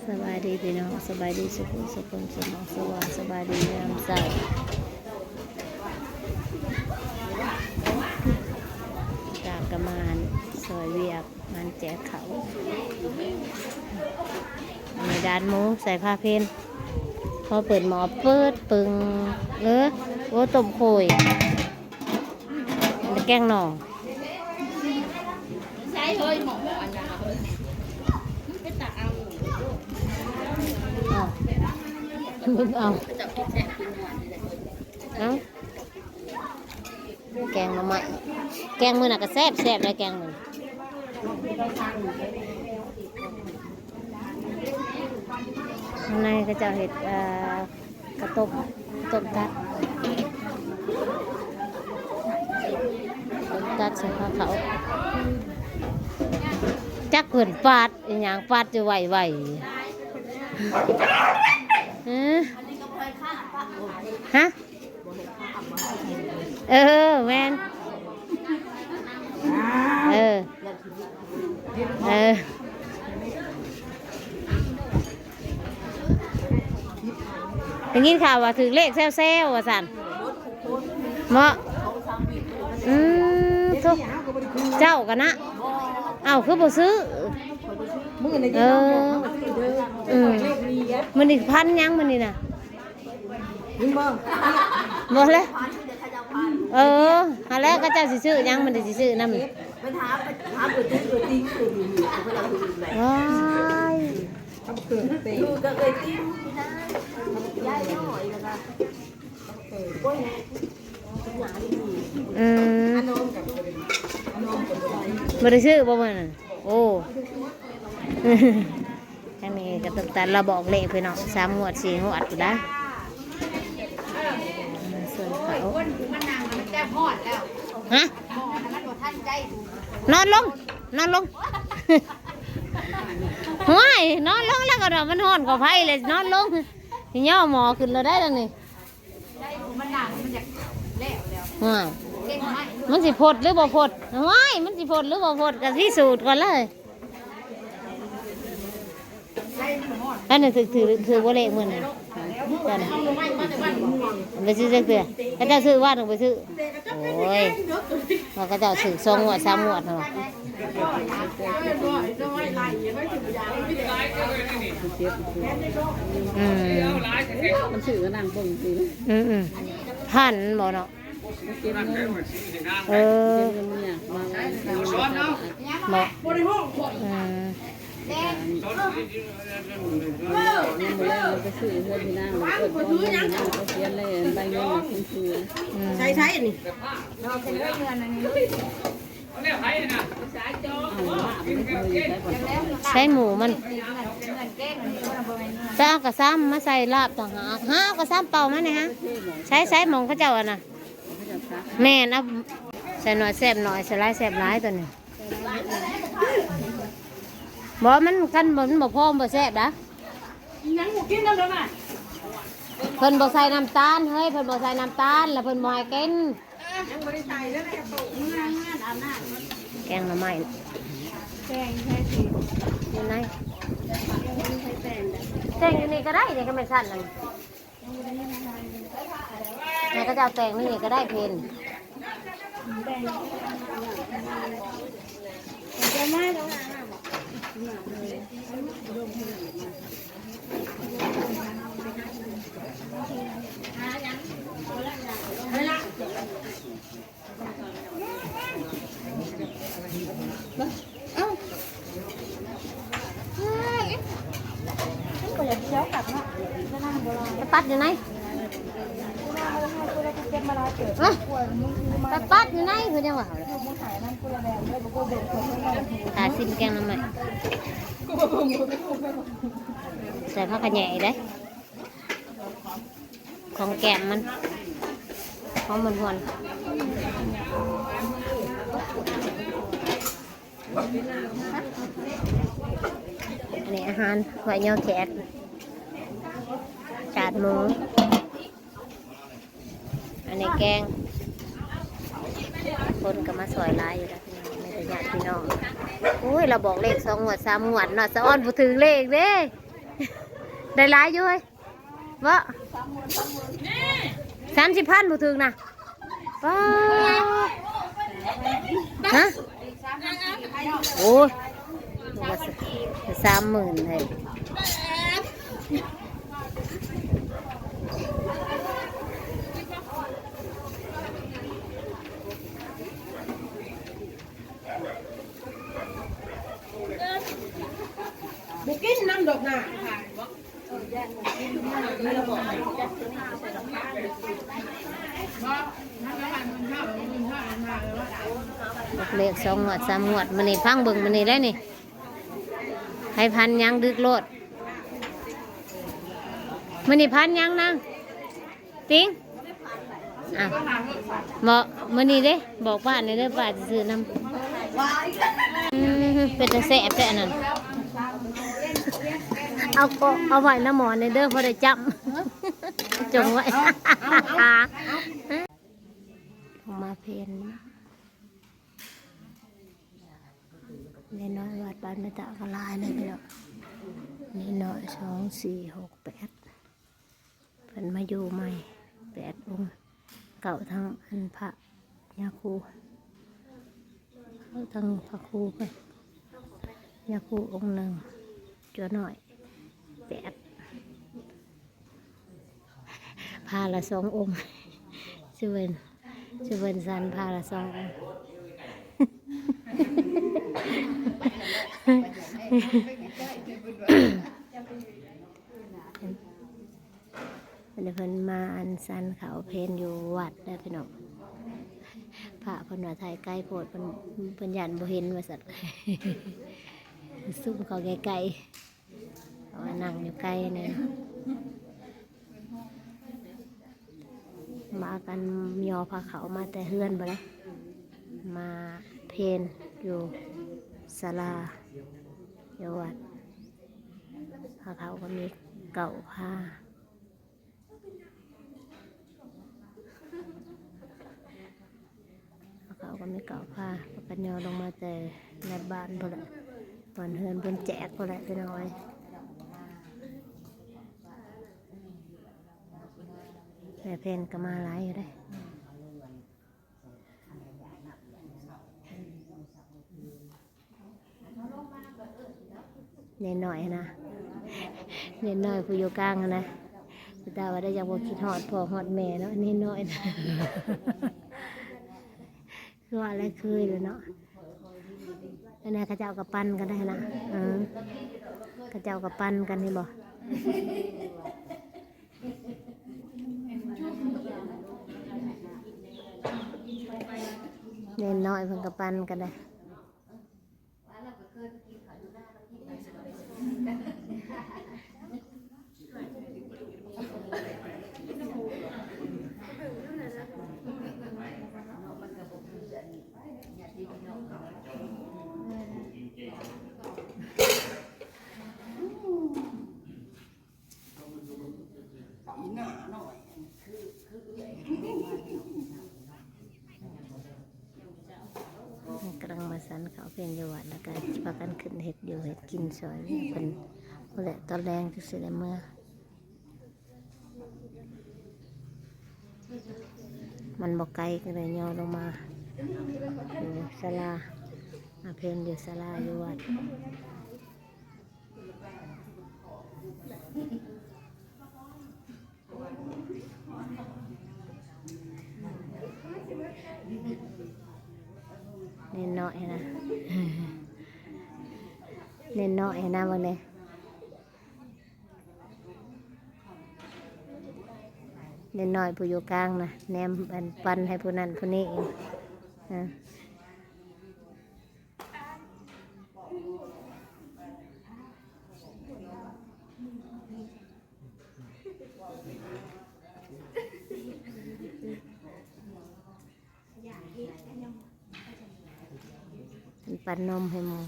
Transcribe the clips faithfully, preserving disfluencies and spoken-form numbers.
สบายดีพี่น้อง สบายดีสุขุสุคน สมองสว่าง สบายดียามเช้า ตากะมานซอยเวียก มันแจกเขาว ในด้านหมูใส่ผ้าเพน พอเปิดหม้อเปิดปึง เออ โอ้ ต้มโคย แกงหน่อ ใช่เฮ้ย หมออันนั้นเฮ้ย มันเป็นตาเอา อ้าว มึงเอา จับแค่แค่กินหวานนี่แหละ เอ้า แกงหน่อไม้ แกงมื้อน่ะก็แซ่บแซ่บเลยแกงมื้อ ข้างในก็จะเห็ด เอ่อ กระต้ม ต้มตัด ต้มตัดใส่ผ้าเขาว จักเพิ่นปาดอีหยังปาดอยู่ไหวๆ เออ ฮะ เออ แม่น เออ เออ ได้ยินข่าวว่าถือเลขแซวๆ ว่าซั่น เหมาะ อืม ทุก เจ้ากันนะ เอ้า คือบ่ซื้อ มื้อนี้ เออ อืม มื้อนี้พันหยังมื้อนี้น่ะ ยิงบ่ บ่เลย เออ หาแล้วก็เจ้าสิซื้อหยัง มันสิซื้อนำ มันหาไปหาเปิดทิ้งเปิดทิ้งเปิดอยู่นี่ก็ไม่ได้เอาไปอยู่ไหน ว้าย เอาไปเกิดเต็ม อยู่กับเอ้ยติ้มนะ ย้ายน้อยนะคะ อืม บ่ได้ซื้อบ่มื้อนั้น โอ้ อันนี้ก็ต้องตัด เราบอกเลขพี่น้อง สามงวด สี่งวดพุ้นนะ ส่วนเขา ฮะ นอนลง นอนลง ห้วย นอนลงแล้วก็ดอกมันฮ้อนกว่าไผเลย นอนลง สิย่อหมอขึ้นแล้วได้แล้วนี่ มันหนัก มันอยากแล้วแล้ว ว้าย เก่งไหม มันสิพดหรือบ่พด ว้าย มันสิพดหรือบ่พด ก็พิสูจน์ก่อนเลย อันนั้นถือ ถือ ถือบ่เลขมื้อนั้น กัน ไปซื้อจักเทื่อ เขาเจ้าซื้อว่าต้องไปซื้อ โอ้ย เขาเจ้าซื้อสองงวด สาม งวดเนาะ อืม มันซื้อก็นั่งเบิ่งสิ อืม อืม พันบ่เนาะ เก็บเงิน เออ เก็บเงินเนี่ย มาไว้ บ่ อืม ยังบ่แล้วไปซื้อเฮือนพี่นาง มันเกิดก้อนเงินพี่นางก็เขียนเลย ใบเงินมาขึ้นซื้อ อืม ใช้ใช้อันนี้ ใช้หมูมัน จะเอากระซ้ำมาใส่ลาบต่างหาก หาเอากระซ้ำเป่ามาเนี่ยฮะ ใช้ใช้หมองเขาเจ้าอ่ะนะ แม่นเอา ใส่หน่อยแซ่บหน่อย ใส่หลายแซ่บหลายตัวนี้ บ่ มันกันบ่ มันบ่พอ มันบ่แซ่บนะ ยังบ่กินน้ำแล้วนะ เพิ่นบ่ใส่น้ำตาล เฮ้ย เพิ่นบ่ใส่น้ำตาล แล้วเพิ่นบ่ให้กิน ยังบ่ได้ใส่แล้วนะ เมื่อเมื่ออาบน้ำ แกงหน่อไม้ แกงแค่สิ อยู่ไหน แกงอยู่นี่ก็ได้ นี่ก็ไม่สั้นนั่น แล้วก็จะเอาแตงนี่ก็ได้เพน เอ้า มันก็อยากเคี้ยวกลับเนาะ ไปปัดอยู่ไหน เอ้ย ไปปัดอยู่ไหนคือจังหวะ หาซิมแกงหน่อไม้ ใส่ผักขะแหยงอีกเด้ ของแกมมัน ของมันหวน อันนี้อาหารไว้ย่อแขก จานหมู อันนี้แกง คนก็มาซอยหลายอยู่แล้วพี่น้อง มีแต่ญาติพี่น้อง โอ้ย เราบอกเลขสองงวด สามงวดเนาะ สะออนบ่ถือเลขเด้ ได้หลายอยู่เฮ้ย บ่ สามสิบพันบ่ถึงนะ ป้า ฮะ โอ้ย สามหมื่นเลย บุกินน้ำดอกนา เลขสองงวดสามงวด มื้อนี้ฟังเบิ่งมื้อนี้ได้นี่ ให้พันยังดึกโลด มื้อนี้พันยังนะ ติงอ่ะบอกมื้อนี้เด้ บอกป้าในเด้อ ป้าจะซื้อนำ อืมเป็นตาแซ่บแท้อันนั้น เอาก็เอาไว้น้ำหมอในเด้อ พอได้จับ จงไว้ มาเพนนี่น้อยวัดบ้านแม่ตะกะลายเลยพี่น้อง นี่น้อยสองสี่หกแปด เพิ่นมาอยู่ใหม่แปดองค์ เก้าทั้งอันพระยาคู เก้าทั้งพระครูเพิ่น ยาคูองค์หนึ่ง จัวน้อยแปด พาละสององค์ สิเวินสิเวินสันพาละสององค์ อันนี้เพิ่นมาอันสันเขาเพนอยู่วัดเด้อพี่น้อง พระเพิ่นว่าถ่ายใกล้โพด เพิ่นเพิ่นย่านบ่เห็นว่าซั่น ซุ่มเขาใกล้ๆ เอาว่านั่งอยู่ใกล้แน่ มากันยอพาเขามาแต่เฮือนบ่ได้ มาเพนอยู่ศาลา อยู่วัด พาเขาก็มีเก้าพา เขาก็มีเก้าพา พากันยอลงมาแต่ในบ้านพุ้นแหละ บ้านเฮือนเพิ่นแจกพุ้นแหละพี่น้องเอ้ย แม่เพนก็มาหลายอยู่เด้ เน้นน้อยนะ เน้นน้อยผู้อยู่กลางนะ แต่ว่าได้ยังบ่คิดฮอดพ่อฮอดแม่เนาะ เน้นน้อยนะ คือว่าอะไรเคยเลยเนาะ อันนี้เขาเจ้าก็ปั่นกันได้นะ เออ เขาเจ้าก็ปั่นกันนี่บ่ เน้นน้อยเพิ่นก็ปั่นกันได้ กำลังมาสันเขาเพิ่นอยู่วัด แล้วก็พากันขึ้นเฮ็ดอยู่เฮ็ดกินซอยเพิ่น พุ้นแหละ ตอนแลงจั่งสิได้เมือ มันบ่ไกลก็เลยย่อลงมา อยู่ศาลา มาเพนอยู่ศาลาอยู่วัด เน้นน้อยนะ เน้นน้อยนะ เบิ่งเด้ เน้นน้อยผู้อยู่กลางนะ แนมอันปั่นให้ผู้นั้นผู้นี้อีก อ่ะ ปั่นนมให้หมู่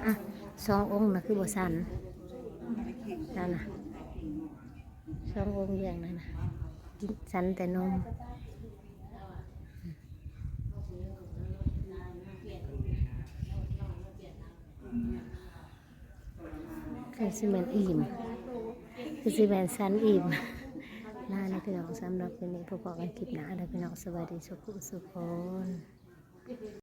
อ่ะ สององค์นะคือบ่สัน นั่นนะ สององค์เรียงนั่นนะ กินสันแต่นม คือสิแม่นอิ่ม คือสิแม่นสันอิ่ม ลาแล้วพี่น้อง สำหรับคลิปนี้ พบกันคลิปหน้าเด้อพี่น้อง สวัสดีสุขสุขคน